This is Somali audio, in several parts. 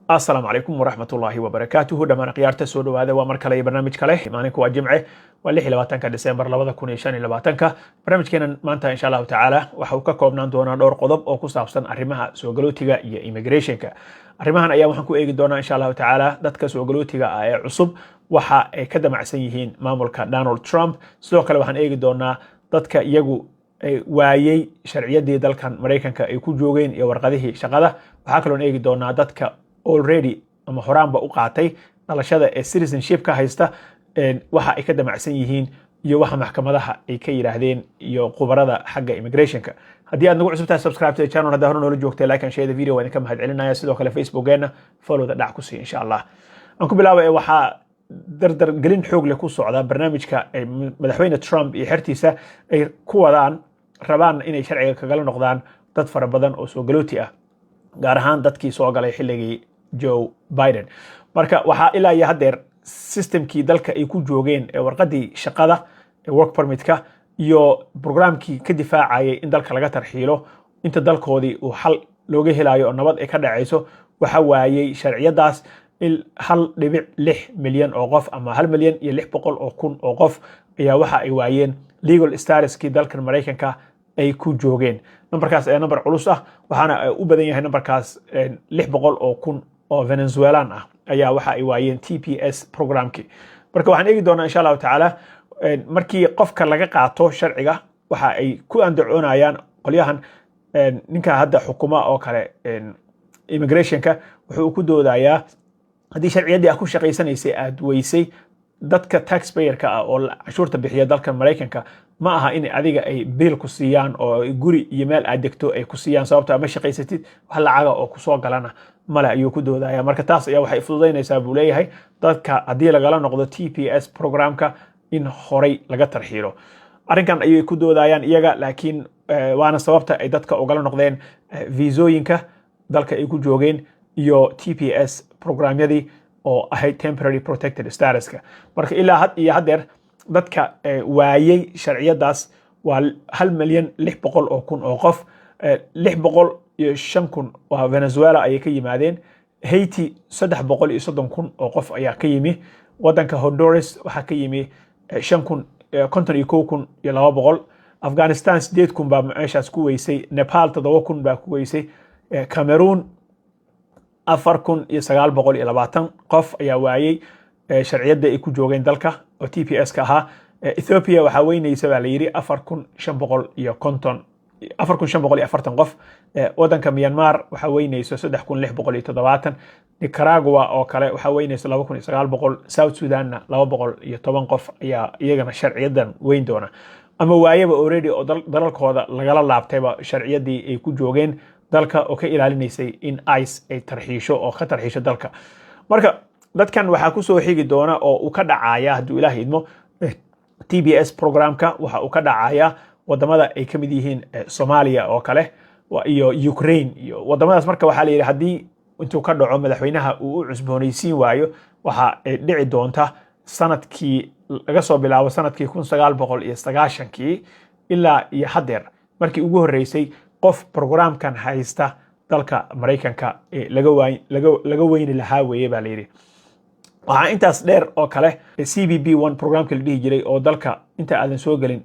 Asalaamu calaykum waraxmatullaahi wabarakaatuhu. Dhammaan akhyaarta, soo dhowaada. Waa mar kale iyo barnaamij kale. Maalinku waa Jimce, waa 26-ka Disembar 2025-ka. Barnaamijkeenan maanta, insha Allahu tacaala, waxa uu ka koobnaan doonaa dhowr qodob oo ku saabsan arrimaha soo galootiga iyo immigrationka. Arrimahan ayaa waxaan ku eegi doonaa, insha Allahu tacaala, dadka soo galootiga ah ee cusub waxa ay ka damacsan yihiin maamulka Donald Trump. Sidoo kale waxaan eegi doonaa dadka iyagu waayey sharciyadii dalkan Maraykanka ay ku joogeen iyo warqadihii shaqada. Waxaa kaloon eegi doonaa dadka already ama horaanba u qaatay dhalashada ee citizenship ka haysta, waxa ay ka damacsan yihiin iyo waxa maxkamadaha ay ka yidhaahdeen iyo khubarada xagga immigrationka. Haddii aad nagu cusub tahay, subscribe to the channel. Haddaa hore noola joogtay, like and share the video, waa idinka mahad celinaya. Sidoo kale Facebookeena followda dhac ku sii, insha Allah. Aan ku bilaaba. Waxaa dardar gelin xoog leh ku socda barnaamijka Madaxweyne Trump iyo xertiisa ay ku wadaan, rabaan inay sharciga kagala noqdaan dad fara badan oo soo galooti ah, gaar ahaan dadkii soo galay xilligii Joe Biden. Marka waxaa ilaa iyo haddeer systemkii dalka ay ku joogeen ee warqadii shaqada ee work permitka iyo programkii ka difaacayay in dalka laga tarxiilo inta dalkoodii uu xal looga helayo oo nabad ay ka dhacayso, waxa waayey sharciyadaas 1.6 milyan oo qof ama 1,600,000 oo qof ayaa waxa ay waayeen legal statuskii dalkan Maraykanka ay ku joogeen. Numberkaas ayaa number culus ah, waxaana u badan yahay numberkaas 600,000 oo Venezuelan ah ayaa waxa ay waayeen TPS programkii. Marka waxaan eegi doonaa, insha Allahu tacaala, markii qofka laga qaato sharciga waxa ay ku andacoonayaan qolyahan. Ninka hadda xukuma oo kale immigrationka wuxuu ku doodayaa, haddii sharciyaddii aad ku shaqaysanaysay aad weysay, dadka taxpayerka ah oo cashuurta bixiya dalkan Maraykanka ma aha in adiga ay biil ku siiyaan oo guri iyo meel aad degto ay ku siiyaan, sababto ma shaqaysatid, wax lacaga oo kusoo galana male, ayuu ku doodaya. Marka taas ayaa waxay fududaynaysaa, buu leeyahay, dadka haddii lagala noqdo TPS programka in horay laga tarxiilo. Arrinkan ayay ku doodayaan iyaga, laakiin waana sababta ay dadka ugala noqdeen viisooyinka dalka ay ku joogeen iyo TPS programyadii oo ahayd temporary protected statuska. Marka ilaa had iyo haddeer dadka waayey sharciyadaas waa 1,600,000 oo qof. 605,000 waa Venezuela ayay ka yimaadeen. Haiti 330,000 oo qof ayaa ka yimi. Wadanka Honduras waxaa ka yimi 5,000, 51,200. Afghanistan 8,000 baa meeshaas ku weysay. Nepal 7,000 baa ku weysay. Cameroon 4,920 qof ayaa waayey sharciyadda ay ku joogeen dalka oo TPS ka ahaa. Ethiopia waxaa weynaysa, baa la yidhi, 4,550, 4,540 qof. Wadanka Myanmar waxaa weynayso 3,670. Nicaragua oo kale waxaa weynayso 2,900. South Sudanna 210 qof ayaa iyagana sharciyadan weyn doona ama waayaba already oo dalalkooda lagala laabtayba sharciyadii ay ku joogeen dalka oo ka ilaalinaysay in ICE ay tarxiisho oo ka tarxiisho dalka. Marka dadkan waxaa kusoo xigi doona oo uu ka dhacaya, hadduu Ilaah idmo, TPS programka waxa uu ka dhacaya wadamada ay ka mid yihiin Soomaaliya oo kale iyo Ukraine iyo wadamadaas. Marka waxaa la yidhi, haddii intuu ka dhaco madaxweynaha uu u cusboonaysiin waayo, waxa ay dhici doonta sanadkii laga soo bilaabo sanadkii 1990-kii ilaa iyo haddeer markii ugu horreysay qof programkan haysta dalka Maraykanka laga weyni lahaa weeye, baa la yidhi. Waxaa intaas dheer oo kale CBP One programka la dhihi jiray oo dalka inta aadan soo gelin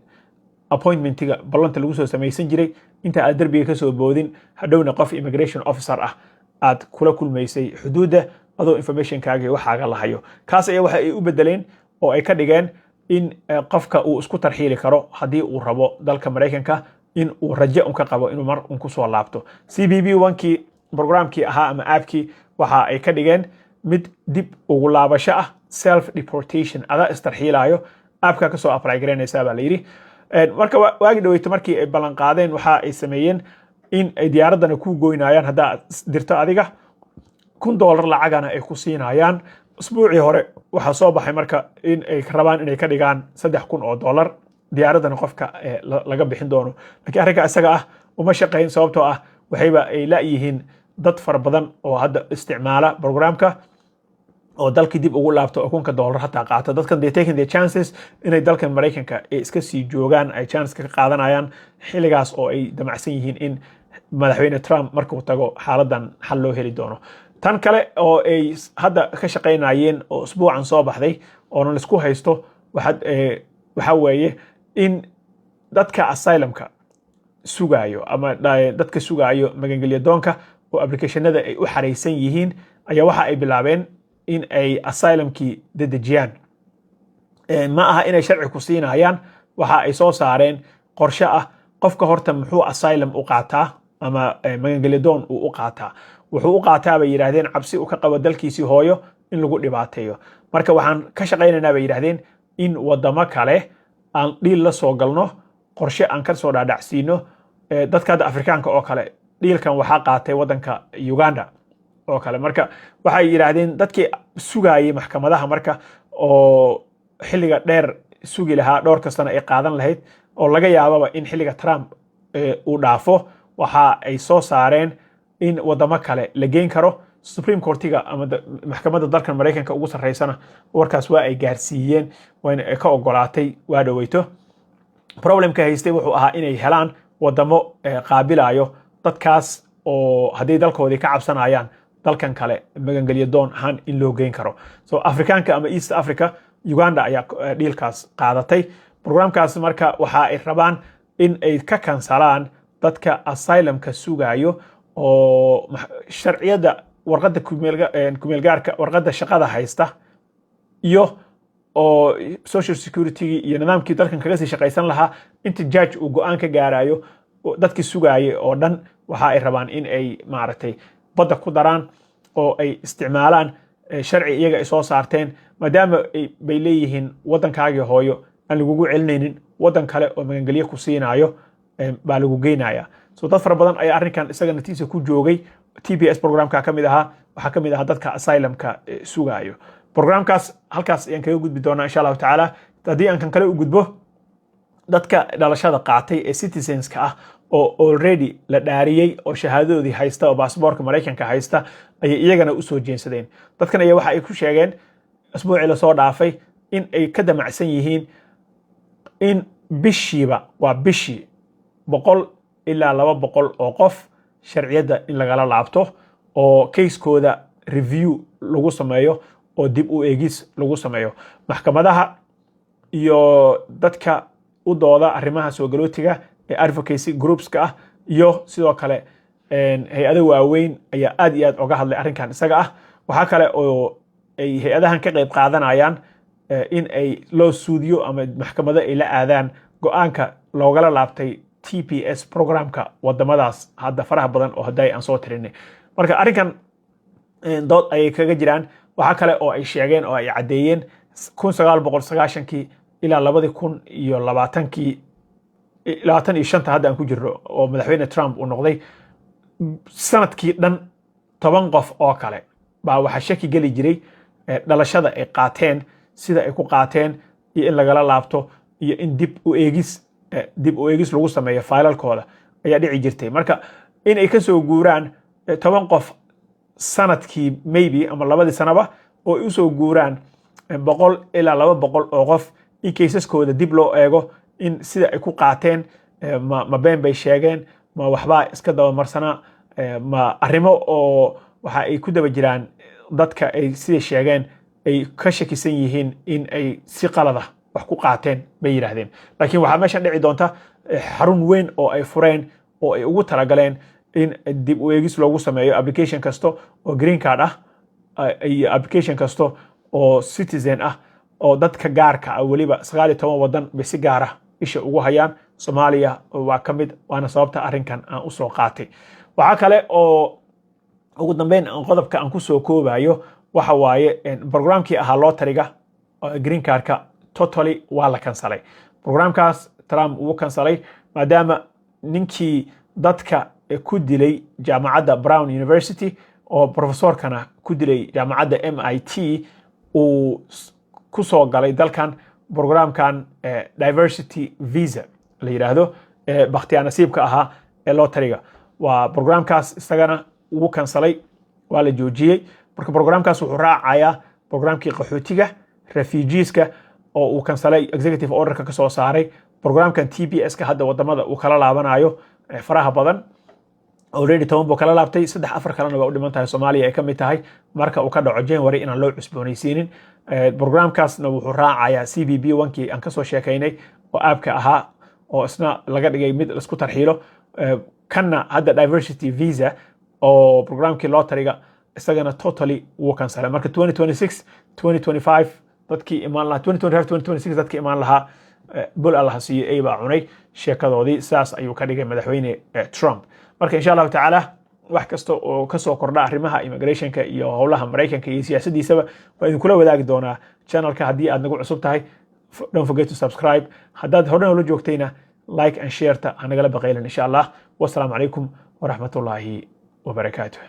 appointmentiga ballanta lagu soo samaysan jiray, inta aad derbiga kasoo boodin, hadhowna qof immigration officer ah aad kula kulmaysay xuduudda adoo informationkaaga waxaaga lahayo, kaas ayaa waxa ay u bedeleen oo ay ka dhigeen in qofka uu isku tarxiili karo haddii uu rabo dalka Maraykanka in uu rajo un ka qabo inuu mar un kusoo laabto. CBP One-kii programkii ahaa ama appkii waxa ay ka dhigeen mid dib ugu laabasho ah, self deportation, adaa istarxiilaayo, appka kasoo apply garaynaysaa, baa la yidhi. Marka waagi dhaweyto markii ay ballan qaadeen, waxa ay sameeyeen in ay diyaaraddana ku goynayaan haddaa dirto adiga, $1,000 lacagana ay ku siinayaan. Usbuucii hore waxaa soo baxay marka in ay rabaan inay ka dhigaan $3,000, diyaaraddana qofka laga bixin doono. Lakiin arrinka isaga ah uma shaqayn, sababtoo ah waxayba ay la-yihiin dad fara badan oo hadda isticmaala programka oo dalkii dib ugu laabto oo $1,000 hataa qaato. Dadkan they taking the chances inay dalkan Maraykanka ay iska sii joogaan, ay chance ka qaadanayaan xilligaas oo ay damacsan yihiin in Madaxweyne Trump markuu tago xaaladan xal loo heli doono. Tan kale oo ay hadda ka shaqaynayeen oo usbuucan soo baxday oona laisku haysto waxaa weeye in dadka asylumka sugaayo ama dadka sugaayo magangelya doonka oo applicationada ay u xaraysan yihiin ayaa waxa ay bilaabeen in ay asylumkii dedejiyaan. Ma aha inay sharci ku siinayaan. Waxa ay soo saareen qorshe ah: qofka horta muxuu asylum u qaataa ama magangelya doon uu u qaataa? Wuxuu u qaataa, bay yidhaahdeen, cabsi uu ka qabo dalkiisii hooyo in lagu dhibaateeyo. Marka waxaan ka shaqaynaynaa, bay yidhahdeen, in wadamo kale aan deal la soo galno, qorshe aan ka soo dhaadhacsiino dadka hadda Afrikaanka oo kale. Dealkan waxaa qaatay waddanka Uganda oo kale. Marka waxay yidhaahdeen dadkii sugaayay maxkamadaha marka oo xilliga dheer sugi lahaa, dhowr kastana ay qaadan lahayd oo laga yaababa in xilliga Trump uu dhaafo, waxa ay soo saareen in wadamo kale la geyn karo. Supreme Courtiga ama maxkamadda dalkan Maraykanka ugu sarreysana warkaas waa ay gaarsiiyeen, wayna ka ogolaatay. Waa dhoweyto problemka haystay wuxuu ahaa inay helaan wadamo qaabilayo dadkaas oo hadday dalkoodii ka cabsanayaan dalkan kale magangelyo doon ahaan in loo geyn karo. So Afrikaanka ama East Africa, Uganda ayaa dealkaas qaadatay, programkaas. Marka waxa ay rabaan in ay ka kansalaan dadka asylumka sugayo oo sharciyadda warqadda kumeelgaarka, warqadda shaqada haysta iyo oo Social Security iyo nidaamkii dalkan kaga sii shaqaysan lahaa inta judge uu go'aan ka gaarayo. Dadkii sugaayay oo dhan waxa ay rabaan in ay maaragtay badda ku daraan oo ay isticmaalaan sharci iyaga ay soo saarteen, maadaama bay leeyihiin waddankaagii hooyo aan lagugu celinaynin, waddan kale oo magangelyo ku siinaayo baa lagu geynaya. So dad fara badan ayaa arrinkan isaga natiisa ku joogay. TPS programka ka mid ahaa, waxaa ka mid ahaa dadka asylumka sugaayo. Programkaas halkaas ayaan kaga gudbi doonaa, insha Allahu tacaala. Haddii aan kan kale u gudbo, dadka dhalashada qaatay ee citizenska ah oo already la dhaariyey oo shahaadadoodii haysta oo baasboorka Maraykanka haysta ayay iyagana usoo jeensadeen. Dadkan ayaa waxa ay ku sheegeen asbuucii lasoo dhaafay in ay ka damacsan yihiin in bishiiba, waa bishii, 100 ilaa 200 oo qof sharciyadda in lagala laabto oo casekooda review lagu sameeyo oo dib u eegis lagu sameeyo. Maxkamadaha iyo dadka u dooda arrimaha soo galootiga ee advocacy groupska ah iyo sidoo kale hay-ado waaweyn ayaa aad iyo aad oga hadlay arrinkan isaga ah. Waxaa kale oo ay hay-adahan ka qayb qaadanayaan in ay loo suudiyo ama maxkamado ay la aadaan go'aanka loogala laabtay TPS programka wadamadaas hadda faraha badan oo hadday aan soo tirinay. Marka arrinkan dood ayay kaga jiraan. Waxaa kale oo ay sheegeen oo ay caddeeyeen 1990-kii ilaa 2020-kii, 25-ta hadda aan ku jirno oo madaxweyne Trump uu noqday, sanadkii dhan 10 qof oo kale baa waxaa shaki geli jiray dhalashada ay qaateen, sida ay ku qaateen iyo in lagala laabto iyo in dib u eegis lagu sameeyo faylalkooda ayaa dhici jirtay. Marka in ay ka soo guuraan 10 qof sanadkii maybe ama labadii sanaba oo ay usoo guuraan 100 ilaa 200 oo qof in casesaskooda dib loo eego, in sida ay ku qaateen ma been bay sheegeen, ma waxbaa iska dabamarsanaa, ma arrimo oo waxa ay ku daba jiraan dadka ay siday sheegeen ay ka shakisan yihiin in ay si qalada wax ku qaateen, bay yidhaahdeen. Laakiin waxaa meeshan dhici doonta xarun weyn oo ay fureen oo ay ugu talagaleen in dib u eegis loogu sameeyo application kasto oo green card ah iyo application kasto oo citizen ah oo dadka gaarka ah. Weliba 19 wadan bay si gaara isha ugu hayaan. Soomaaliya waa ka mid, waana sababta arrinkan aan usoo qaatay. Waxaa kale oo ugu dambeyn qodobka aan kusoo koobayo waxa waaye programkii ahaa lotteryga green cardka totally waa la kansalay. Programkaas Trump wuu kansalay maadaama ninkii dadka ku dilay jaamacadda Brown University oo professorkana ku dilay jaamacadda MIT uu ku soo galay dalkan programkan diversity visa la yidhaahdo, bakhtiyaa nasiibka ahaa ee lotteryga. Waa programkaas isagana wuu kansalay, waa la joojiyey. Marka programkaas wuxuu raacayaa programkii qaxootiga, refugeeska, oo uu kansalay, executive orderka ka soo saaray. Programkan TPS ka hadda wadamada uu kala laabanayo faraha badan Already 10 buu kala laabtay, saddex afar kalena waa u dhiman tahay, Soomaaliya ay ka mid tahay, marka uu ka dhaco January inaan loo cusboonaysiinin. Programkaasna wuxuu raacayaa CBP One-kii aan kasoo sheekaynay oo app-ka ahaa, oo isna laga dhigay mid laisku tarxiilo. Kanna hadda diversity visa oo programkii lottery-ga isagana totally wuu kansalay. Marka 2026, 2025 dadkii imaan lahaa, 2025, 2026 dadkii imaan lahaa, bul Allaha siiyo, ay baa cunay sheekadoodii. Saas ayuu ka dhigay Madaxweyne Trump. Marka insha Allahu tacaala wax kasta oo kasoo kordha arrimaha immigrationka iyo howlaha Maraykanka iyo siyaasaddiisaba waa idinkula wadaagi doonaa channelka. Haddii aad nagu cusub tahay, don't forget to subscribe. Haddaad horena ula joogtayna, like and share-ta ha nagala baqaylin insha Allah. Wasalaamu calaykum waraxmatullaahi wabarakaatuh.